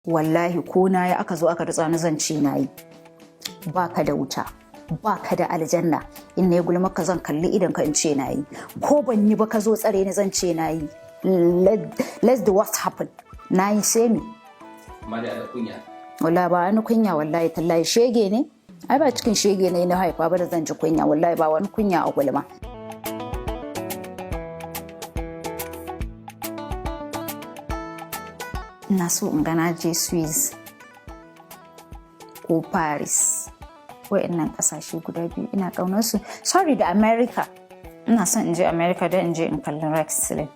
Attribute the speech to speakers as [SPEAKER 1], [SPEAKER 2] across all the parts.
[SPEAKER 1] Wallahi ko na yi aka zo aka ritsa ni, zan ce na yi. Ba ka da wuta, ba ka da aljanna. In na yi gulma ka, zan kalli idan ka in ce na yi. Ko ban yi ba, ka zo tsare ni, zan ce na yi. Let the worst happen, na yi, sai me?
[SPEAKER 2] Amma dai da kunya.
[SPEAKER 1] Wallahi ba wani kunya, wallahi tallahi. Shege ne ai, ba cikin shege ne na haifa ba da zan ji kunya. Wallahi ba wani kunya a gulma. Ina so in ga na je Swiss ko Paris. Wa'annan kasashe guda biyu ina ƙaunar su. Sorry, da America. Ina son in je America don in je in kalli wrestling.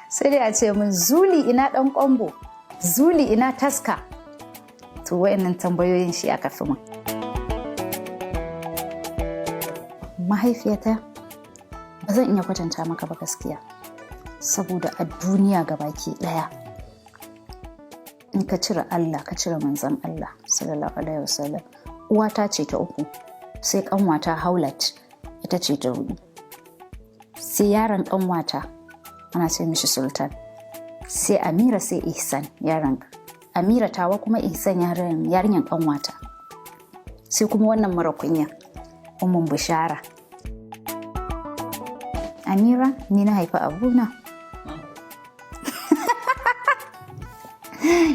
[SPEAKER 1] Sai dai a ce min, "Zuli, ina dan kwambo? Zuli, ina taska?" To, wa'annan tambayoyin shi aka fi min. Mahaifiyata ba zan iya kwatanta maka ba gaskiya, saboda a duniya gabaki daya, in ka cire Allah, ka cire manzon Allah sallallahu alaihi wasallam, uwata ce ta uku, sai kanwata Haulat, ita ce ta hudu, sai yaron kanwata ana ce mishi Sultan, sai Amira, sai Ihsan yaron Amira tawa, kuma Ihsan yarinyan kanwata, sai kuma wannan mara kunya, Ummun Bishara. Amira, ni na haifi abuna,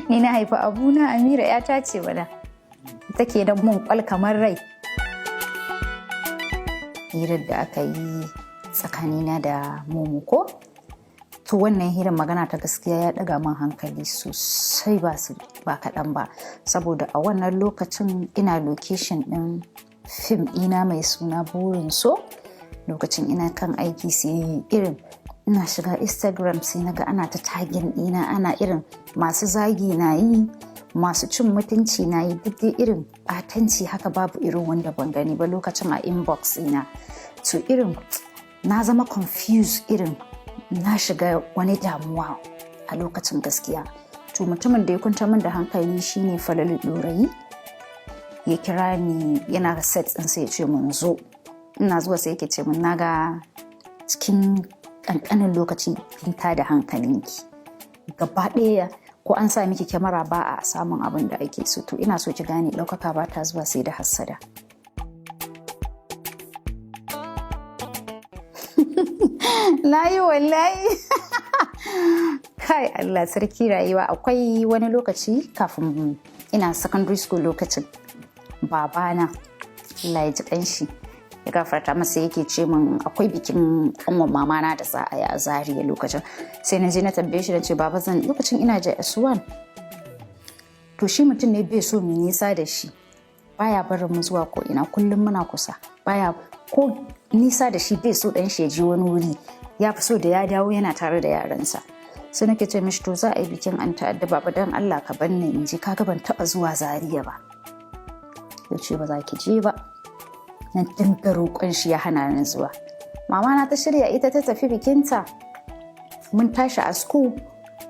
[SPEAKER 1] ni na haifi abuna. Amira yata ce bana take da mun kwal kamar rai. Hirar da aka yi tsakanina da Momo ko, to, wannan hirar, magana ta gaskiya, ya ɗaga min hankali sosai, ba su ba kaɗan ba, saboda a wannan lokacin ina location ɗin fim ɗina mai suna Burin So. Lokacin ina kan aiki, sai irin ina shiga Instagram, sai naga ana ta tagging ɗina, ana irin masu zagi na yi, masu cin mutunci na yi, duk dai irin ɓatanci haka, babu irin wanda ban gani ba lokacin a inbox ina. To, irin na zama confused, irin na shiga wani damuwa a lokacin gaskiya. To, mutumin da ya kwanta min da hankali shine Falalu Ɗorayi. Ya kira ni, yana set ɗin, sai ya ce mun zo. Ina zuwa, sai yake ce mun, "Naga cikin ƙanƙanin lokaci kin tada hankalinki gaba ɗaya, ko an sa miki kyamara ba a samun abin da ake so. To, ina so ki gane ɗaukaka ba ta zuwa sai da hassada." Na yi wallahi. Kai, Allah sarki rayuwa. Akwai wani lokaci kafin ina secondary school, lokacin babana, Allah ya ji kanshi ya gafarta masa, yake ce min akwai bikin kanwan mamana da za a yi a Zaria lokacin. Sai na je na tambaye shi, na ce, "Baba, zan," lokacin ina JS1. To, shi mutum ne bai so mu nisa da shi, baya barin mu zuwa ko ina, kullum muna kusa, baya ko nisa da shi, bai so dan shi ya je wani wuri, ya fi so da ya dawo yana tare da yaransa. Sai nake ce mishi, "To, za a yi bikin an ta'adda, baba, dan Allah ka banni in je, kaga ban taba zuwa Zaria ba." Ya ce, "Ba za ki je ba." Na dinga roƙon shi, ya hana ni zuwa. Mama na ta shirya, ita ta tafi bikinta. Mun tashi a school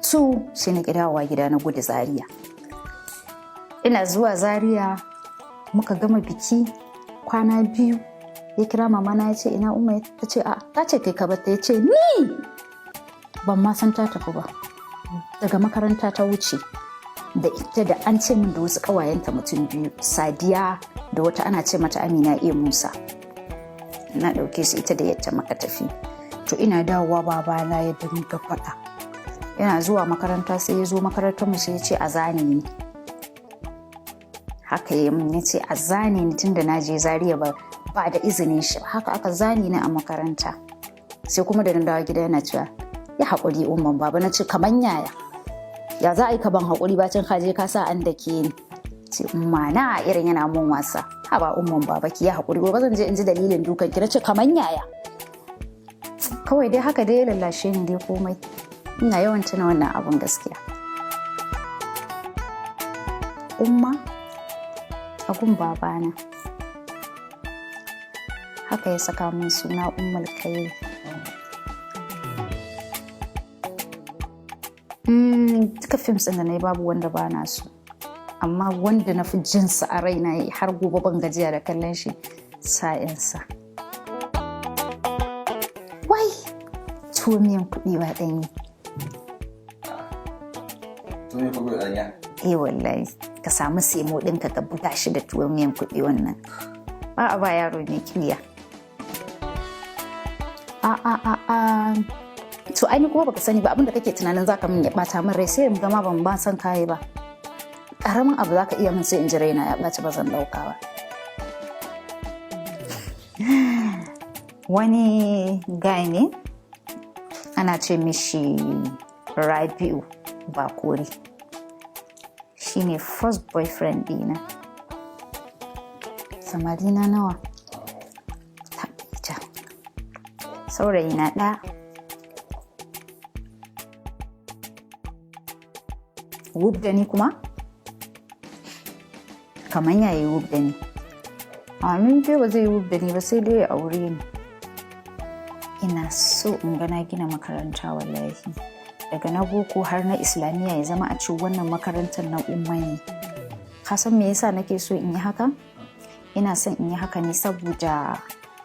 [SPEAKER 1] 2, sai na dawowa gida, na gudu Zaria. Ina zuwa Zaria muka gama biki, kwana 2 ya kira mama na, ya ce, "Ina Umma?" Ta ce, "A, ta ce kai ka bata." Ya ce, "Ni ban ma san ta tafi ba, daga makaranta ta wuce da ita da an ce min da wasu ƙawayenta mutum biyu, Sadiya da wata ana ce mata Amina A Musa. Na ɗauke su, ita da yadda muka tafi." To, ina dawowa babana ya dinga faɗa. Yana zuwa makaranta, sai ya zo makarantar mu, sai ya ce a zane ni. Haka ya mun, ya ce a zane ni tunda na je Zaria ba da izinin shi. Haka aka zane ni a makaranta. Sai kuma da na dawo gida yana cewa, "Ya haƙuri, umman baba." Na ce, "Kaman yaya? Ya za a yi ka ban haƙuri bacin ka je ka sa an da ke ni?" Ce, "Umma na," irin yana mun wasa, "Haba umman baba, ki ya haƙuri, gobe zan je in ji dalilin dukan ki." Na ce, "Kaman yaya?" Kawai dai haka dai ya lallashe ni dai komai. Ina yawan tuna wannan abun gaskiya. Umma a gun babana, haka ya saka min suna Ummul Kairi. Duka films ɗin da na yi babu wanda ba na so, amma wanda na fi jinsa a raina har gobe, ban gajiya da kallon shi, Sa'insa. Wai, tuwo miyan kuɓewa ɗanye.
[SPEAKER 2] Tuwon miyan kuɓewa ɗanya.
[SPEAKER 1] Eh wallahi, ka samu semo ɗinka ka buga shi da tuwon miyan kuɓewan wannan. Ba a ba yaro mai kiwiya. A a a a. To ai ni kuma baka sani ba, abinda kake tunanin zaka min ya bata min rai, sai in gama ban ba san kayi ba. Karamin abu zaka iya min, sai in ji raina ya ɓaci, ba zan ɗauka ba. Wani guy ne ana ce mishi Rabi'u Bakori. Shi ne first boyfriend ɗina. Samari na nawa? Taɓita. Saurayi na ɗaya. Wub da ni kuma? Kamar yayi wub da ni. Amin dai ba zai yi wub da ni ba, sai dai ya aure ni. Ina so in ga na gina makaranta wallahi. Daga na boko har na islamiyya, ya zama a ce wannan makarantar na umma ne. Ka san me yasa nake so in yi haka? Ina son in yi haka ne saboda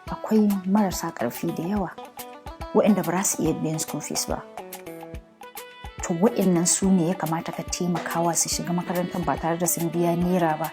[SPEAKER 1] akwai marasa ƙarfi da yawa waɗanda ba za su iya biyan school fees ba. To waɗannan su ne ya kamata ka taimakawa su shiga makarantar ba tare da sun biya naira ba.